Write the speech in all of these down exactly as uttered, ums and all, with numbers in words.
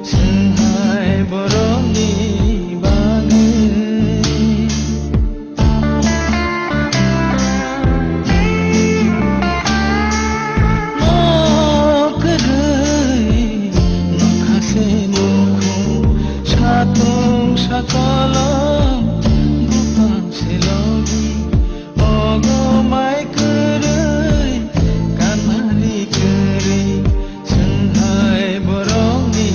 Chwng hai borokni bagwi. Nok kwrwi, nokha se nukhung, satung sakolom, buphang se logi. Ogo mai kwrwi, kanari kwrwi, chwng hai borokni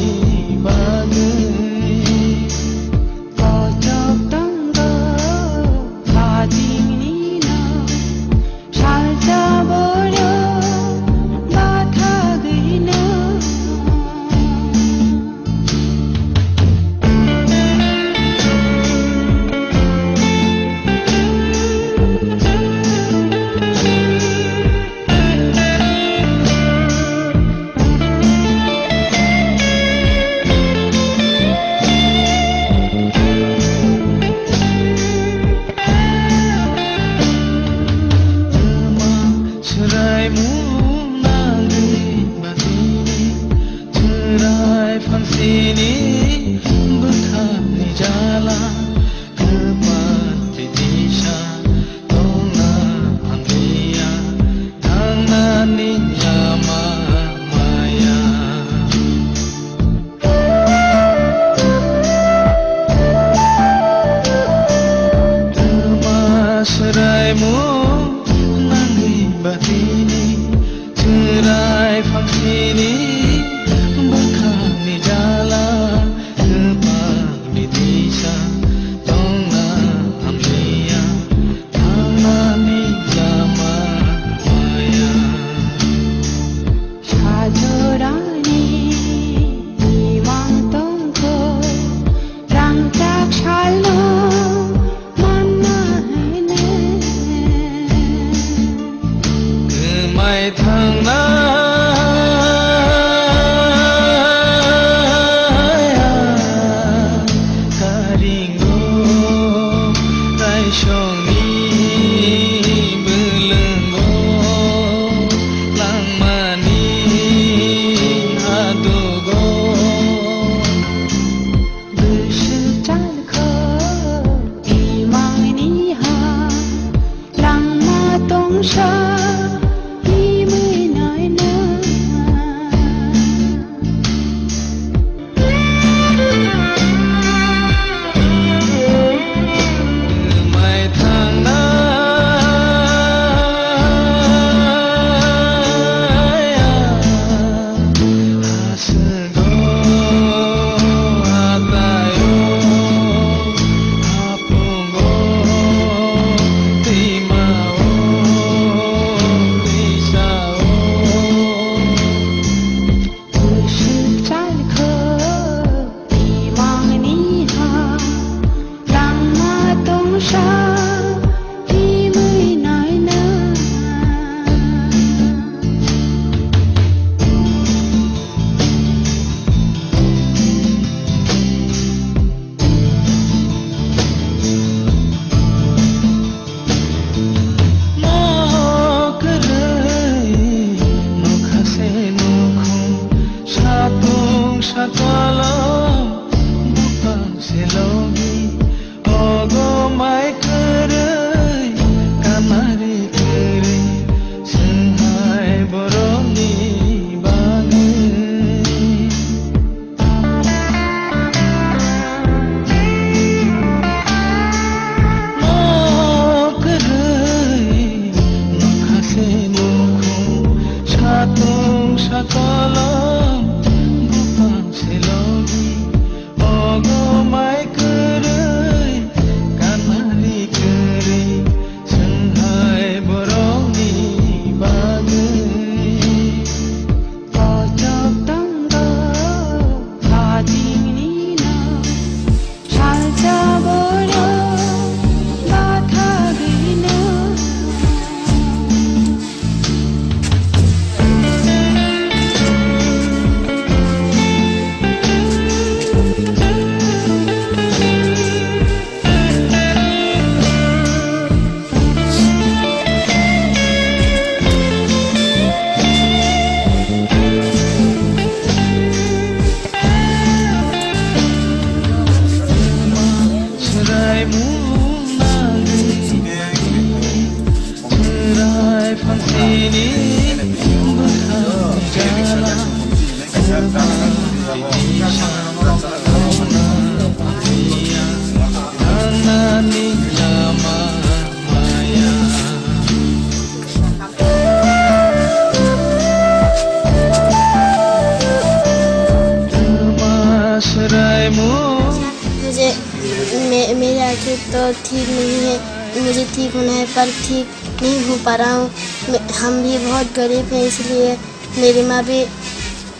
bagwi. Kochok tongo, bajingni no, salsa borok, bathagwi no. Swraimung nangwi batini, chwrai phangsini bwkhakni jala, kwpal twi tisa tongna hamliya, thangnani lama maya. Twma swraimung nangwi batini, chwrai phangsini bwkhakni jala, kwpalni tisa tongna hamliya, thangnani lama maya. Sajorani imang tongkho, rangchak salno manna hene. Kwmai thangnai karingo naisongni bwlwngo langmani hatugo. Bwswk chalkho imangni ha langma tongsa himwi naina. Mai thangnai aswk. Langma tongsa himwi naina. Nok kwrwi, nokha se nukhung, satung sakolom, buphang se logi. Ogo mai kwrwi, kamari kwrwi, chwng hai borokni bagwi. Nok kwrwi, nokha se nukhung, satung sakolom, buphang se logi. Ogo mai मुझे मे, मेरी आंखें तो ठीक नहीं है, मुझे ठीक होना है पर ठीक नहीं हो पा रहा हूँ। मैं, हम भी बहुत गरीब हैं, इसलिए मेरी माँ भी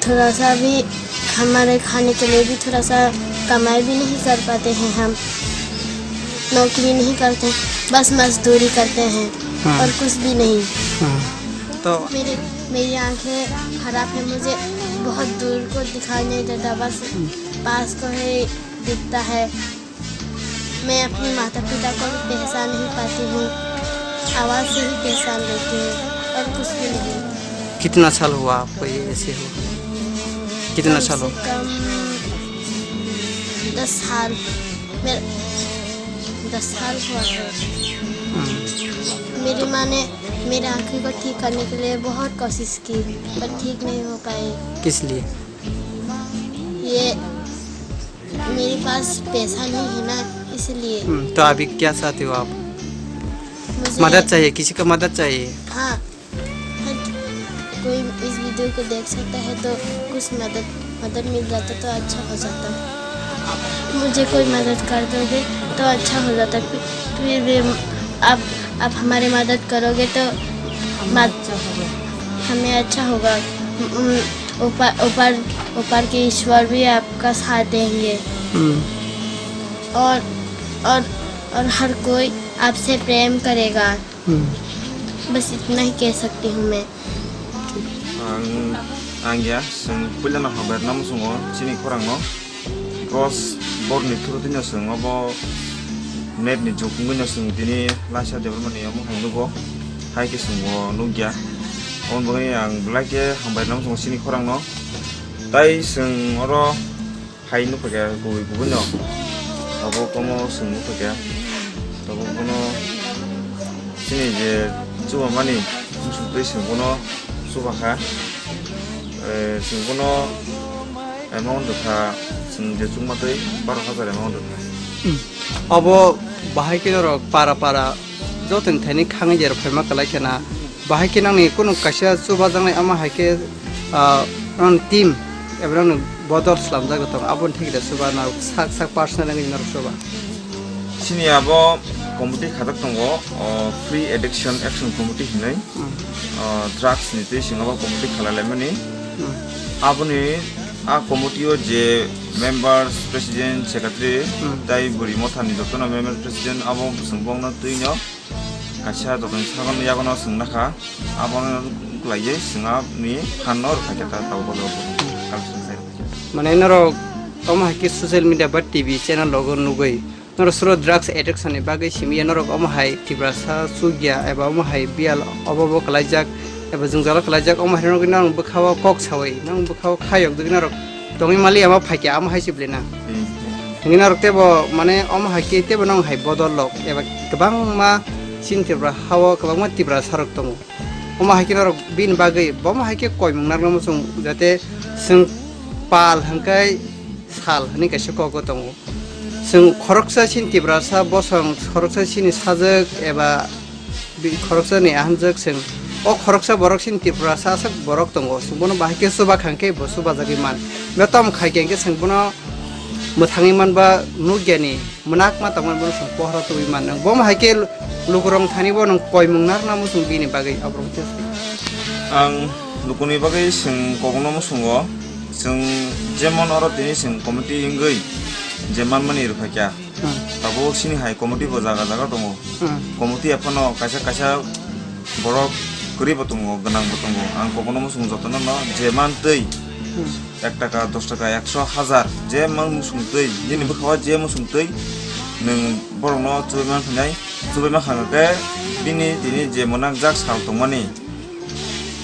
थोड़ा सा भी हमारे खाने के लिए भी थोड़ा सा कमाई भी नहीं कर पाते हैं हम, नौकरी नहीं करते, बस मजदूरी करते हैं हाँ। और कुछ भी नहीं। हाँ। तो मेरे मेरी आंखें खराब है, मुझे बहुत दूर को दिखाई नहीं देता, बस पास को ही दिखता है। मैं अपने माता पिता को भी पहचान नहीं पाती हूँ, आवाज़ से ही पहचान लेती हूँ और कुछ भी नहीं। कितना साल हुआ आपको ये ऐसे हुआ? कितना कम साल से हुआ? कम दस साल। मेरा दस साल हुआ है। हम्म। मेरी माँ ने मेरे आँखों को ठीक करने के लिए बहुत कोशिश की, पर ठीक नहीं हो पाई। किस लिए? ये मेरे पास पैसा नहीं है ना, इसलिए। हम्म, तो अभी क्या चाहते हो आप? मुझे मदद चाहिए, किसी का मदद चाहिए? हाँ, हर कोई इस वीडियो को देख सकता है, तो कुछ मदद, मदद मिल जाता तो अच्छा हो जाता। मुझे कोई मदद कर दोगे तो अच्छा हो जाता। फिर, फिर भी आप, आप हमारी मदद करोगे तो मद-, हमें अच्छा होगा। उम, ऊपर, ऊपर, ऊपर के ईश्वर भी आपका साथ देंगे। हम्म। और, और, और हर कोई आपसे प्रेम करेगा। हम्म। बस इतना ही कह सकती हूँ मैं। Ang, ang ya, chwng puila no hambai rwna muchungo chini khorang no. Cross board ni through twi no chwng obo net ni jukungwi no chwng tini Laisa Debbarma ni omo hai nugo, hai khe chwng bo nukya. Omo bagwi ang belai khe hambai rwna muchungo chini khorang no. Tai chwng oro hai nukha khe kubui kubui no abo komo chwng nukha khe. Abo bono chini je chubamani muchung twi chwng bono chuba kha. Eh, chwng bono amount rwkha, chwng je chukma twi baro hajar amount rwkha. Hmm. Abo bahai khe norok para para jotoni thani khangwi jerok phaima kwlai khena, bahai khe nangni kunu kaisa chubajaknai, ama hai khe, ah, nang team eba nangni bodol swlamjak tong, aboni thik da chuba norok sak sak personal wngwi norok chuba. Chini abo committee khatak tongo, o, Free Addiction Action Committee hinwi, Hmm. o, drugs ni twi swngo abo committee khalai laimani. Hmm. Aboni a committee o je members, president, secretary, Hmm. tai bwrwi mothani jotono members, president abo chwng bongno twino kaisa jotono sagon yagono chwng nakha, abono kwlaiwi chwng ani phanno rwkha khe ta tabuk o. Mane norok omo hai khe social media ba T V channel logo nugwi, norok suro drugs addiction ni bagwi simi ya, norok omo hai Tiprasa chukya eba omo hai biyal obo bo kwlaijak eba jwngjalo kwlaijak, omo hai norok nang bwkhao kok sawi, nang bwkhao khayok dwgwi norok tongwi mali ama phaikya, amo hai se bwlwi na. Hmm. Hwnwi norok teibo mane omo hai khe teibo nang hai bodol rok eba kwbangma chini Tripura hao kwbangma Tiprasa rok tongo. Omo hai khe norok bini bagwi, bomo hai khe koimung narwkna muchung, jate chwng pal hwnkhe sal hwnwi kaisa kok o tongo. Chwng khoroksa chini Tiprasa bosong, khoroksa chini sajwk eba bi-, khoroksa ni ahamjwk chwng. O khoroksa borok chini Tiprasa aswk borok tongo. Chwng bono bahai khe chuba kha hwnkhe bo chubajagwi man. Betom khai khe hwnkhe chwng bono mwthangwi man ba nukya ni. Mwnakma tongmani bono chwng pohoro tubui mannang. Bomo hai khe lukurok thani bo nwng koimung narwkna muchung bini bagwi aborok tei. Ang lukuni bagwi chwng kokno muchungo, chwng jemon oro tini chwng committee wngwi je manmani rwkha kya. Hmm. Tabuk chini hai committee bo jaga jaga tongo. Hmm. Committee aphano kaisa kaisa borok kwrwi bo tongo, gwnang bo tongo. Ang kokno muchung jotono no je mantwi Hmm. ek taka, dos taka, ekso, hazar, je mang muchung twi, nini bwkhao je muchung twi, nwng borokno chubaima phinai, chubaima kha khe bini tini je mwnakjak sal tongmani,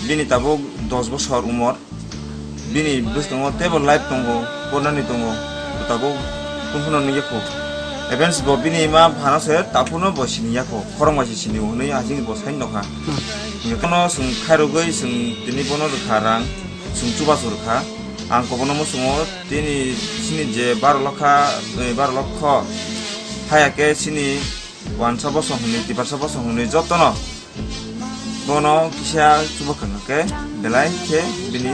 bini tabuk dos bosor umor, bini bwskango teibo life tongo, pornani tongo, tabuk tungphano nungya kho. Events bo bini ma phano se taphuno bo siniya kho, khorokma se sinio hwnwi asing bo sai nokha. Hmm. Jotono chwng khairogwi chwng tini bono rwkha rang, chwng chubachu rwkha. Ang kobono muchungo tini chini je baro lokha, eh, baro lokho haya khe chini wansa bosong hwnwi, tiprasa bosong hwnwi jotono bono kisa chubakhang khe belai khe bini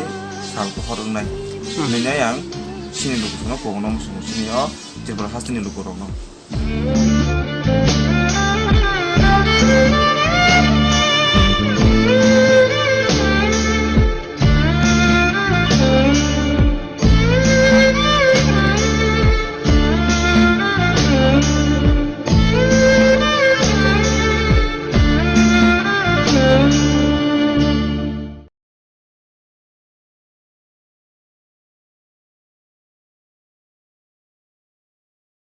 sal pohor wngnai. Hmm. Hwnwi ang chini lukuno kobono muchungo chini o Tripura hasteni lukurokno.